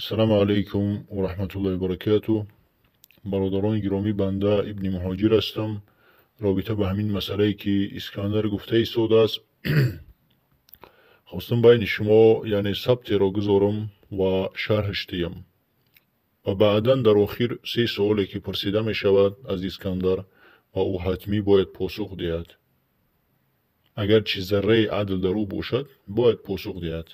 Ассалому алайкум ва раҳматуллоҳи ва баракатуҳ. Бародарони гиромӣ, банда Ибни Муҳоҷир ҳастам. Робита ба ҳамин масъалае, ки Искандар гуфта истодааст, хостам байни шумо яъне сабтеро гузорам ва шарҳаш диҳам. Ва баъдан дар охир се суоле, ки пурсида мешавад аз Искандар ва ӯ ҳатмӣ бояд посух диҳад. Агарчи зарраи адл дар ӯ бошад, бояд посух диҳад.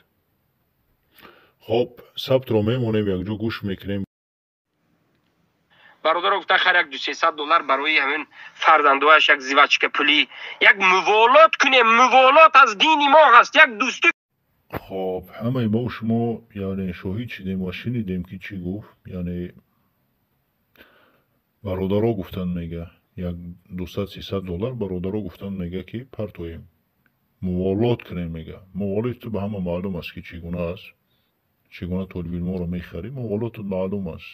Хоб, сабтро мемонем, якҷо гӯш мекунем. Бародаро гуфта, хар як 200-300 доллар барои ҳамин фарзандояш як жвачка пулӣ, як муволот кунем. Муволот аз дини мо ҳаст, як дӯстӣ. Хоб, ҳамаи мо шумо яъне шоҳид шидем ва шунидем, ки чӣ гуфт. Яъне бародаро гуфтанд, мега, як 200-300 доллар бародаро гуфтанд, мега, ки партоем, муволот кунем, мега. Муволоти ту ба ҳама маълум аст, ки чӣ гуна аст, чӣ гуна толибилморо мехарӣ. Муволотат маълум аст.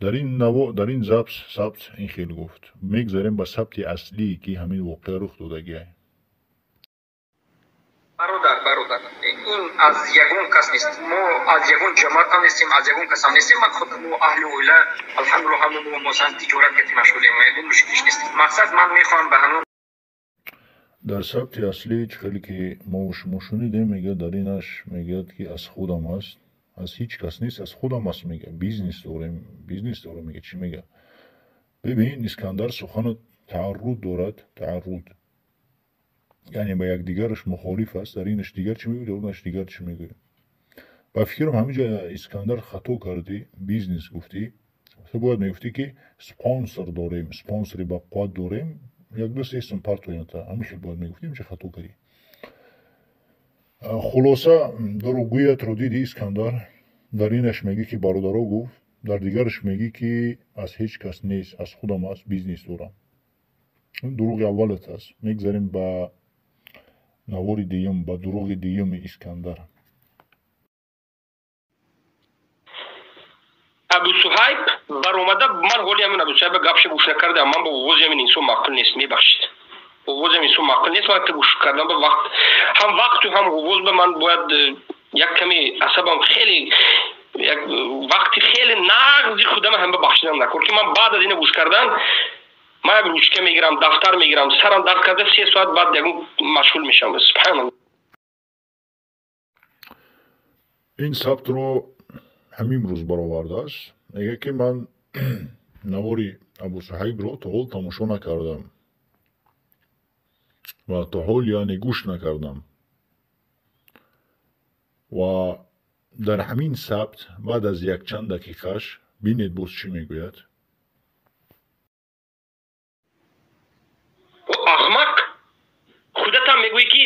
Дар ин наво, дар ин запись, сабт ин хел гуфт. Мегзарем ба сабти аслие, ки ҳамин воқеа рух додагиай. Бародар, бародар, ин аз ягон кас нест, мо аз ягон ҷамоат ҳам нестем, аз ягон кас ҳам нестем. Ман худ мо аҳли оила, алҳамдулиллоҳ, ҳама мо масалан тиҷорат кати машғулем, ягон мушкилиш нест. Мақсад, ман мехоҳам ба ҳамон Дар сабти аслӣ, чӣ хеле ки мо шумо шунидем, мега, дар инаш мегӯяд, ки аз худам аст, аз ҳеҷ кас нест, аз худам аст, мега, бизнес дорем, бизнес дорем, мега. Чӣ мега? Бибин, Искандар, сухану таарруд дорад, таарруд, яъне ба якдигараш мухолиф аст. Дар инаш дигар чӣ мегӯй, дар онаш дигар чӣ мегӯй. Ба фикрам, ҳаминҷа, Искандар, хато кардӣ. Бизнес гуфтӣ, ту бояд мегуфтӣ, ки спонсор дорем, спонсори бақувват дорем, як ду се сум партоята, ҳамин хел бояд мегуфтӣ. Инҷа хато кардӣ. Хулоса, дурӯғгӯятро дидӣ, Искандар. Дар инаш мегӣ, ки бародаро гуфт, дар дигараш мегӣ, ки аз ҳеҷ кас нест, аз худам аст, бизнес дорам. Дурӯғи аввалат аст. Мегзарем ба навори дуюм, ба дурӯғи дуюми Искандар. Абу Суҳайб баромада. Ман ҳоли ҳамин Абу Суҳайба гапша гӯш накардам. Ман ба овози ҳамин инсон маъқул нест, мебахшид, овози ҳамин инсон маъқул нест. Ман гӯш кардам ба вақт ҳам, вақту ҳам овоз ба ман бояд як каме асабам хеле, як вақти хеле нағзи худама ҳам бахшидам накор, ки ман баъд аз ина гӯш кардан ман як ручка мегирам, дафтар мегирам, сарам дард карда, 3 соат баъд ягон машғул мешавам. Субҳаналлоҳ. Ин сабтро ҳамин рӯз баровардааст. Мегӯяд, ки ман навори Абусуҳайбро то ҳол тамошо накардам ва то ҳол яъне гӯш накардам. Ва дар ҳамин сабт баъд аз якчанд дақиқаш бинед, боз чӣ мегӯяд. Аҳмақ, худатам мегӯӣ, ки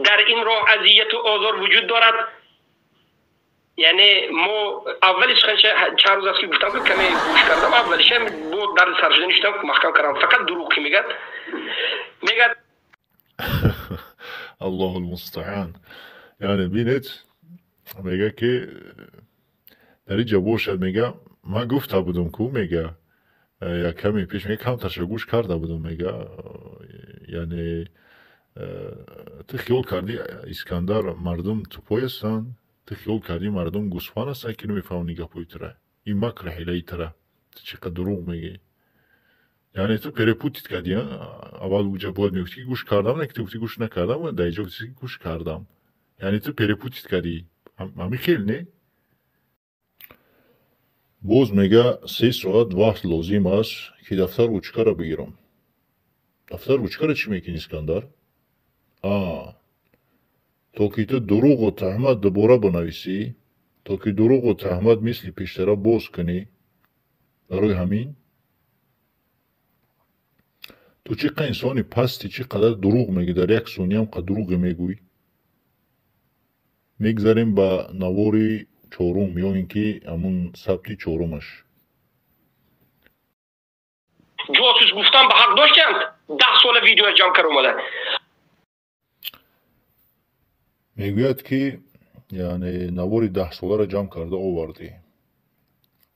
дар ин роҳ азияту озор вуҷуд дорад. Яъне мо аввали суханша чанд рӯз аст, ки гуфтам, ки каме гӯш кардам, аввалиша бо дарди саршуда шудам, маҳкам кардам. Фақат дурӯғ ки мегӯяд, мегӯяд. Аллоҳу лмустаъан. Яъне бинед, мега, ки дар инҷа бошад, мега, ман гуфта будам ку, мега, як каме пеш, мега, камтарша гӯш карда будам, мега. Яъне ту хиёл кардӣ, Искандар, мардум тупой ҳастанд? Ту хиёл кардӣ, мардум гӯсфанд ҳастанд, ки намефаҳманд гапҳои тура, ин макру ҳилаи тура? Ту чӣ қадр дурӯғ мегӯӣ! Яъне ту перепутать кардӣ. Аввал уҷа бояд мегуфтӣ, ки гӯш кардам, не ки ту гуфтӣ гӯш накардам, дар инҷа гуфтӣ, ки гӯш кардам. Яъне ту перепутать кардӣ, ҳамин хел не? Боз мега, 3 соат вақт лозим аст, ки дафтар ручкаро бигирам. Дафтар ручкаро чӣ мекунӣ, Искандар? А то ки ту дурӯғу таҳмат дубора бинависӣ, то ки дурӯғу таҳмат мисли пештара боз кунӣ. Барои ҳамин ту чӣ қадр инсони пастӣ, чӣ қадар дурӯғ мегӯӣ, дар як сониям қад дурӯғе мегӯӣ. Мегзарем ба навори чорум ё ин ки ҳамун сабти чорумаш. Ҷосус гуфтан ба ҳақ доштанд, 10 сола видео ҷамъ кард омада. Мегӯяд, ки яъне навори 10-соларо ҷамъ карда овардӣ.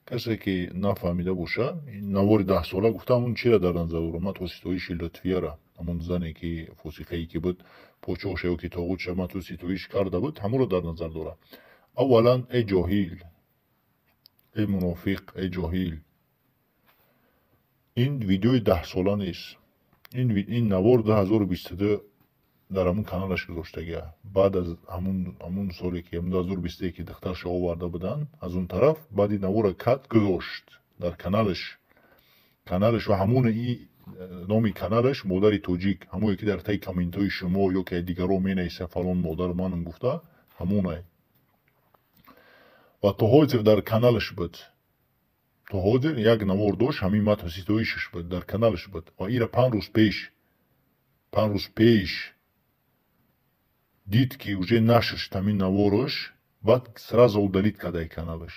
Касе ки нафаҳмида боша, навори 10-сола гуфта, ҳамун чиро дар назар дорам? Ман то ситоиши Лутфияра, ҳамун зане ки фосиқае ки буд, почоша ё ки тоғутша ман ту ситоиш карда буд, ҳамонро дар назар дорам. Аввалан, эй ҷоҳил, эй мунофиқ, эй ҷоҳил, ин видеои 10-сола нест. Ин навор 2022 дар ҳамун каналаш гузоштагия. Баъд аз ҳамун соле ки 2021 ки духтарша оварда буданд аз он тараф, баъд ин навора кад гузошт дар каналаш. Каналаш ва ҳамон номи каналаш Модари Тоҷик, ҳамое ки дар таи комментҳои шумо ё ки дигарон менависа фалон модар манам гуфта, ҳамонай. Ва то ҳозир дар каналаш буд. То ҳозир як навор дошт, ҳамин матну ситоишаш буд, дар каналаш буд. Ва ира 5 рӯз пеш дид, ки уже нашр шуд ҳамин наворош, баъд сразу удалить кардаи каналаш.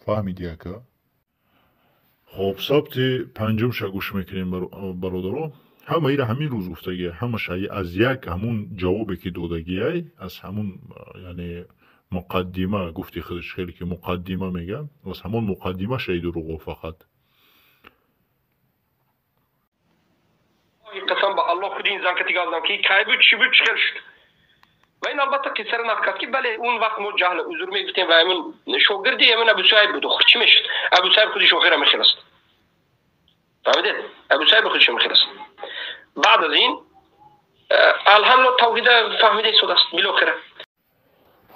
Фаҳмиди, ака? Хоб, сабти панҷумша гӯш мекунем, бародаро. Ҳама ира ҳамин рӯз гуфтагия, ҳамаша аз як ҳамун ҷавобе ки додагиай, аз ҳамун, яъне муқаддима гуфти худаш, хеле ки муқаддима мега, аз ҳамон муқаддима шаи дурӯғо фақат. Қасам ба Аллоҳ, худи ин зан кати гап задам, ки кай буд, чӣ буд, чӣ хел шуд. Ва ин албатта қиссаро нақл кард, ки бале, он вақт мо ҷаҳл узр мегуфтем ва ҳамин шогирди ҳамин Абусаиб буд. Охир чӣ мешуд? Абусаиб худиш охир ҳамин аст, фаҳмидед? Абусаиб худиш ҳамин аст. Баъд аз ин алҳамдулилла тавҳида фаҳмида истодааст билохира.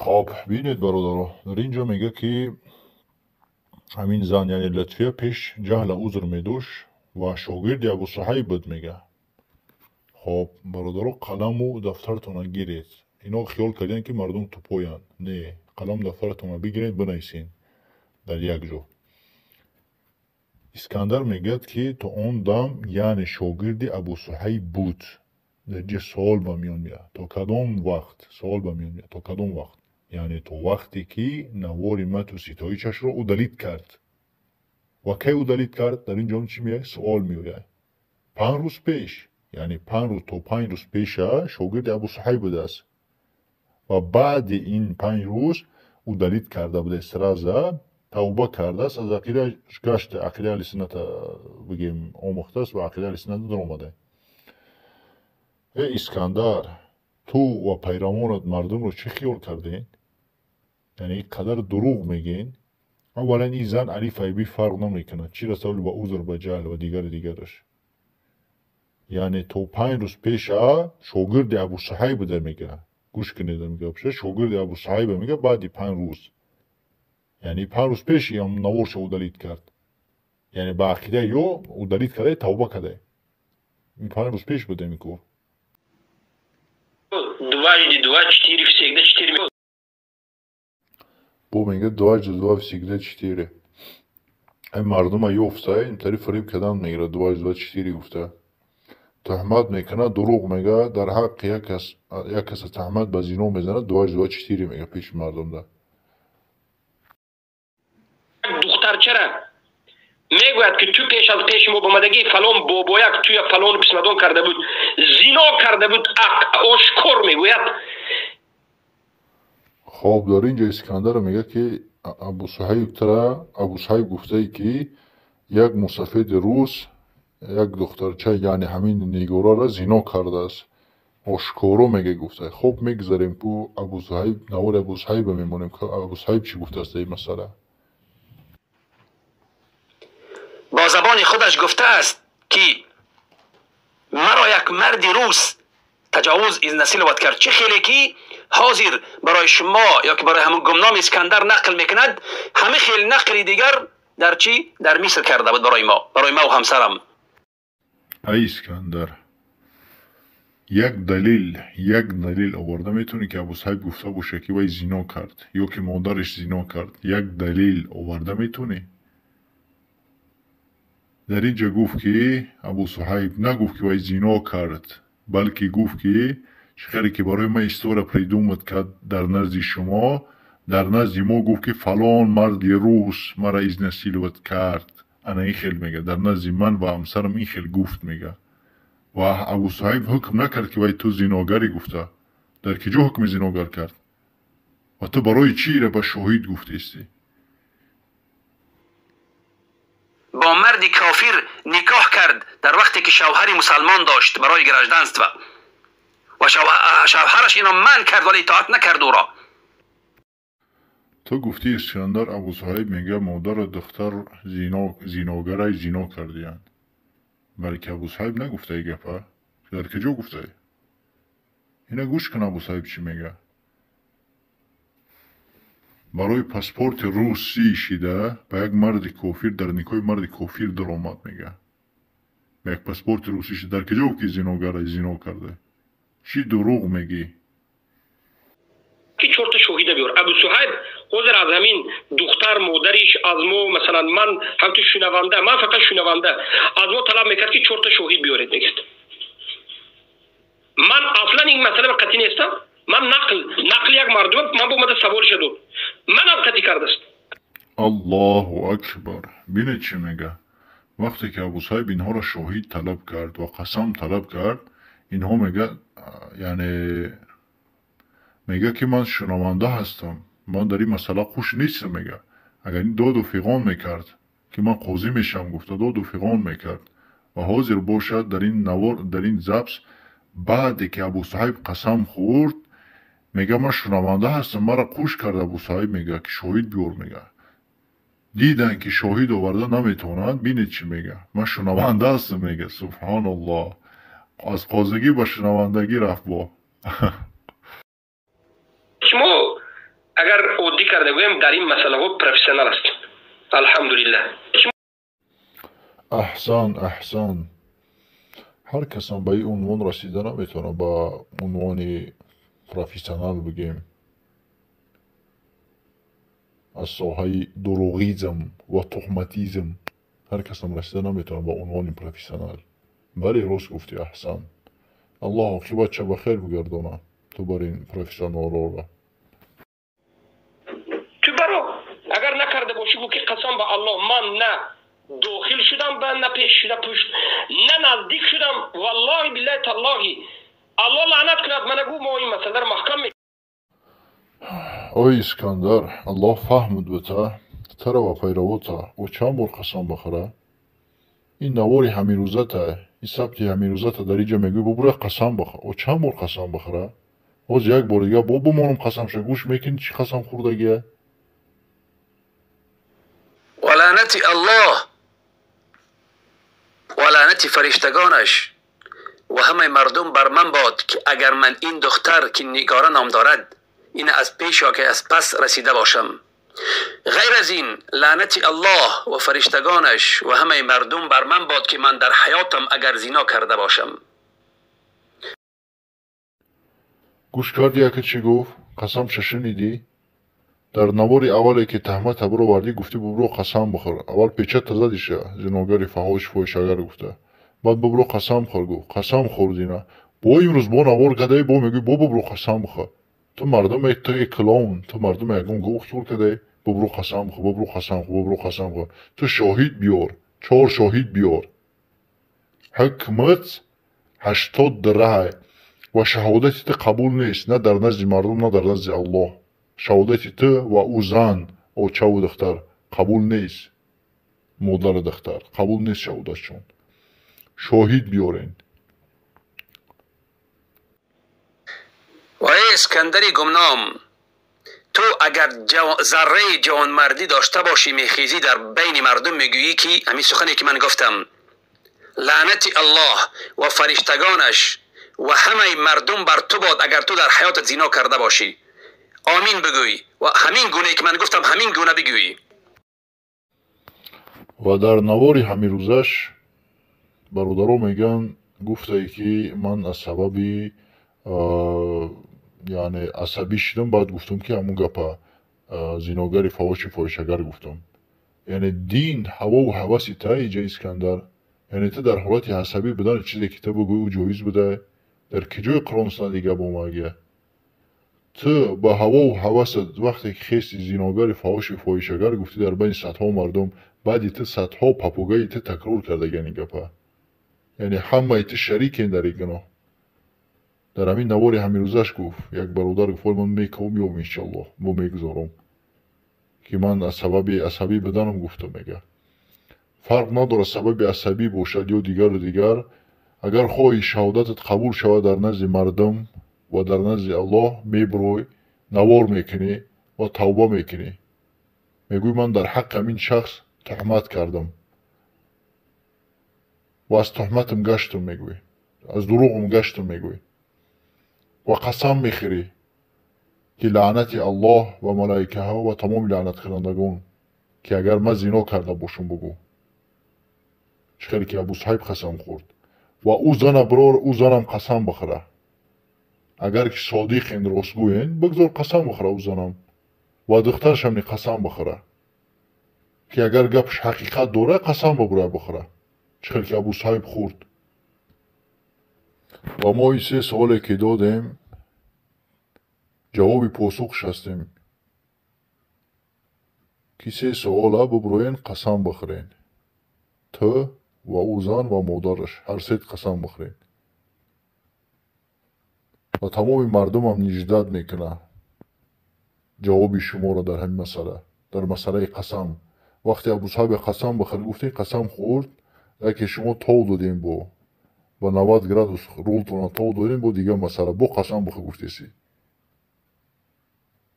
Хоб, бинед, бародаро, дар ин ҷо мега, ки ҳамин зан, яъне Латфия, пеш ҷаҳла узр медошт ва шогирди Абусуҳайб буд, мега. Хоб, бародаро, қаламу дафтаратонро гиред. Ино хиёл карданд, ки мардум тупоянд. Не, қаламу дафтаратонро бигиред, бинависед дар як ҷо. Искандар мегӯяд, ки то он дам, яъне шогирди Абусуҳайб буд. Дар ҷа суол ба миён меояд, то кадом вақт? Суол ба миён меояд, то кадом вақт? Яъне то вақте ки навори мату ситоишашро удалить кард. Ва кай удалить кард? Дар ин ҷо чӣ меояд? Суол меояд. 5 рӯз пеш, яъне 5 рӯз, то 5 рӯз пеша шогирди Абусуҳайб будааст ва баъди ин 5 рӯз удалить карда будааст, сразу тавба кардааст, аз ақидааш гашта, ақидаи аҳли сунната бигем омӯхтааст ва ақидаи аҳли сунната даромада. Э Искандар, ту ва пайравонат мардумро чӣ хиёл кардед? Яъне ин қадар дурӯғ мегӯед. Аввалан, ин зан алиф айби фарқ намекунад, чӣ расад ба узр, ба ҷаҳл ва дигари дигараш. Яъне то 5 рӯз пеша шогирди Абусуҳайб буда, мега. Гӯш кунед, мега, шогирди Абусуҳайба, мега. Баъди 5 рӯз, яъне 5 рӯз пеш наворша удалить кард, яъне ба ақидаи ё удалить карда, тавба карда. Ин 5 рӯз пеш буда ин кор. Дважды два четыре, всегда четыре. Бо мега, дважды два всегда четыре. Ай мардума ёфта, интари фариб кардан мегирад, дважды два четыре гуфта туҳмат мекунад, дурӯғ мега, дар ҳаққи як каса туҳмат ба зино мезанад, дважды два четыре мега пеши мардумда. Духтарчара мегӯяд, ки ту пеш аз пеши мо омадагӣ фалон бобояк туя фалону писмадон карда буд, зино карда буд, ошкор мегӯяд. Хоб, дар ин ҷо Искандар мегӯяд, ки Абусуҳайб тара Абусуҳайб гуфтае, ки як мусафеди рус як духтарча, яъне ҳамин Нигорара зино кардааст, ошкоро мега гуфта. Хоб, мегзарем ку Абусуҳайб, навори Абусуҳайба мемонем, Абусуҳайб чӣ гуфтааст дар ин масъала. Бо забони худаш гуфтааст, ки маро як марди рус таҷовуз, изнасиловать кард. Чӣ хеле ки ҳозир барои шумо ё ки барои ҳамон гумном Искандар нақл мекунад, ҳама хел нақли дигар дар чӣ, дар Миср карда буд барои мо, барои маву ҳамсарам. Ай Искандар, як далил, як далил оварда метавонӣ, ки Абусаҳиб гуфта бошад, ки вай зино кард ё ки модараш зино кард? Як далил оварда метавонӣ? Дар ин ҷо гуфт, ки Абусуҳайб нагуфт, ки вай зино кард, балки гуфт, ки чӣ хеле ки барои ман история придумать кард дар назди шумо, дар назди мо гуфт, ки фалон марди рус мара изнасиловать кард. Ана ин хел мега, дар назди ман ва ҳамсарам ин хел гуфт, мега. Ва Абусуҳайб ҳукм накард, ки вай ту зиногарӣ гуфта. Дар ки ҷо ҳукми зиногар кард? Ва ту барои чӣ ира ба шоҳид гуфтестӣ? Бо марди кофир никоҳ кард дар вақте ки шавҳари мусалмон дошт барои гражданство, ва шавҳараш ино манъ кард, вале итоат накард ӯро. Ту гуфтӣ Искандар Абусуҳайб мега модару духтар зиногарай зино кардиянд. Балки Абусуҳайб нагуфтаи гапа? Дар куҷо гуфтаи? Ина гӯш кун Абусуҳайб чӣ мега. Барои паспорти русӣ шида ба як марди кофир дар никоҳи марди кофир даромад мега. Ба як паспорти русӣ шида дар куҷо ки зиногарай зино карда? Чӣ дурӯғ мегӣ? Ки чорта шоҳида биёр. Абусуҳайб ҳозир аз ҳамин духтар модариш аз мо, масалан, ман ҳамту шунаванда, ман фақат шунаванда, аз мо талаб мекард ки чорта шоҳид биёред, мегуфт. Ман аслан ин масъала ба қатъӣ нестам. Ман нақл як мардум, ман бо омада саволша дод. Манам қатъӣ кардааст. Аллоҳу акбар. Бинед чӣ мега. Вақте ки Абусуҳайб инҳоро шоҳид талаб кард ва қасам талаб кард, инҳо мега, яъне мега ки ман шунаванда ҳастам, ман дар ин масъала хуш нестам, мега. Агар ин доду фиғон мекард, ки ман қозӣ мешавам гуфта, доду фиғон мекард. Ва ҳозир бошад дар ин навор, дар ин запс, баъде ки Абусуҳайб қасам хӯрд, мега ман шунаванда ҳастам, маро қуш кард Абусуҳайб, мега ки шоҳид биёр, мега. Диданд ки шоҳид оварда наметавонанд, бинед чӣ мега. Ман шунаванда ҳастам, мега. Субҳоналлоҳ. Аз қозигӣ ба шунавандагӣ рафт бо. Шумо агар оддӣ карда гӯем, дар ин масъалаҳо профессионал ҳастем. Алҳамдулиллаҳ. Аҳсан, аҳсан. Ҳар касам ба ин унвон расида наметавонад, ба унвони профессионал бигем. Аз соҳаи дурӯғизм ва тухматизм ҳар касам расида наметавонад ба унвони профессионал. Бале, рост гуфтӣ, аҳсан. Аллоҳ оқибатша ба хер бигардонад ту бар ин профессионалҳоро. Ту баро, агар накарда бошӣ, гӯ ки қасам ба Аллоҳ, ман на дохил шудам, ба на пеш шуда пушт, на наздик шудам, валлоҳи биллаҳи таллоҳи. Аллоҳ лаънат кунад мана, гӯ мо ин масъаларо маҳкам мекунем. Ой Искандар, Аллоҳ фаҳмид бита, тара ва пайравота, ӯ чанд бор қасам бихӯра? Ин навори ҳамирӯзата, ин сабти ҳамирӯзата дар инҷа мегӯй, бубура қасам бихӯр. Ӯ чанд бор қасам бихӯра? Боз як бор дига бо бимонам қасамша, гӯш мекунӣ чӣ қасам хӯрдагия? Ва лаънати Аллоҳ ва лаънати фариштагонаш ва ҳамаи мардум бар ман бод, ки агар ман ин духтар ки Нигора ном дорад, ин аз пеш ё ки аз пас расида бошам. Ғайр аз ин лаънати Аллоҳ ва фариштагонаш ва ҳамаи мардум бар ман бод, ки ман дар ҳаётам агар зино карда бошам. Гӯш кардӣ яке чӣ гуфт? Қасамша шунидӣ? Дар навори аввале ки таҳмата бировардӣ, гуфтӣ бубро қасам бихӯр. Аввал печата задиша, зиногари фаҳош фоҳишагар гуфта. Баъд бубро қасам хӯр гуфт. Қасам хӯрдина. Бо имрӯз бо навор кадаи, бо мегӯй бо бубро қасам бихӯр. Ту мардуме, ту э клоун, ту мардуме ягон гов хӯр кадаи, бубро қасам бихӯр, бубро қасам хӯр, бубро қасам хӯр. Ту шоҳид биёр, 4 шоҳид биёр. Ҳукмат 80 дираҳ ва шаҳодати ту қабул нест, на дар назди мардум, на дар назди Аллоҳ. Шаҳодати ту ва ӯ зан, очаву духтар қабул нест. Модару духтар қабул нест шаҳодатшон. Шоҳид биёрен. Ва эй Искандари гумном, ту агар зарраи ҷавонмардӣ дошта бошӣ, мехезӣ дар байни мардум мегӯӣ ки ҳамин сухане ки ман гуфтам, лаънати Аллоҳ ва фариштагонаш ва ҳамаи мардум бар ту бод, агар ту дар ҳаётат зино карда бошӣ. Омин бигӯй ва ҳамин гунае ки ман гуфтам, ҳамин гуна бигӯй. Ва дар навори ҳамирӯзаш бародаро мегӯянд, гуфтае ки ман аз сабаби яъне асабӣ шудам, баъд гуфтам ки ҳамун гапа зиногари фаҳоши фоҳишагар гуфтам. Яъне дин ҳавову ҳаваси та иҷа Искандар. Яъне ту дар ҳолати асабӣ будан чизе ки ту бигӯӣ, ӯ ҷоиз буда. Дар куҷои Қуръон санади гап омагия? Ту ба ҳавову ҳавасат вақте ки хести зиногари фаҳоши фоҳишагар гуфтӣ дар байни садҳо мардум, баъди ту садҳо папугаи ту такрор кардагиан ин гапа. Яъне ҳамаи ту шарикен дар ин гуноҳ. Дар ҳамин навори ҳамирӯзаш гуфт, як бародар гуфт, ой ман мекавам ём иншаллоҳ, бо мегузорам, ки ман аз сабаби асабӣ буданам гуфтам, мега. Фарқ надорад сабаби асабӣ бошад ё дигару дигар, агар хоҳӣ шаҳодатат қабул шавад дар назди мардум ва дар назди Аллоҳ, мебурой, навор мекунӣ, Ва тавба мекунӣ, мегӯӣ: ман дар ҳаққи ҳамин шахс туҳмат кардам ва аз туҳматам гаштам, мегӯӣ, аз дурӯғам гаштам, мегӯӣ, ва қасам мехӯрӣ, ки лаънати Аллоҳ ва малоикаҳо ва тамоми лаънаткунандагон, ки агар ман зино карда бошам, бугӯ, чӣ хеле ки Абусуҳайб қасам хӯрд, ва ӯ зана бирор, ӯ занам қасам бихӯра. Агар ки содиқен, ростгӯен, бигзор қасам бихӯра ӯ занам ва духтарашам ни қасам бихӯра, ки агар гапаш ҳақиқат дора, қасам бибура бихӯра, чӣ хеле ки Абусуҳайб хӯрд. Ва мо ин се суоле ки додем, ҷавоби посухш ҳастем, ки се суола бубуроен, қасам бихӯрен, ту ва ӯ зан ва модараш, ҳар сет қасам бихӯрен. Ва тамоми мардумам ниждат мекунад ҷавоби шуморо дар ҳамин масъала, дар масъалаи қасам. Вақте Абусуҳайбе қасам бихӯр гуфтем, қасам хӯрд, яке шумо тов додем, бо ба 90 градус рултона тов додем, бо дигар масъала, бо қасам бихӯр гуфтеси.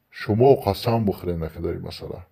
Шумо қасам бихӯрен, ака, дар ин масъала.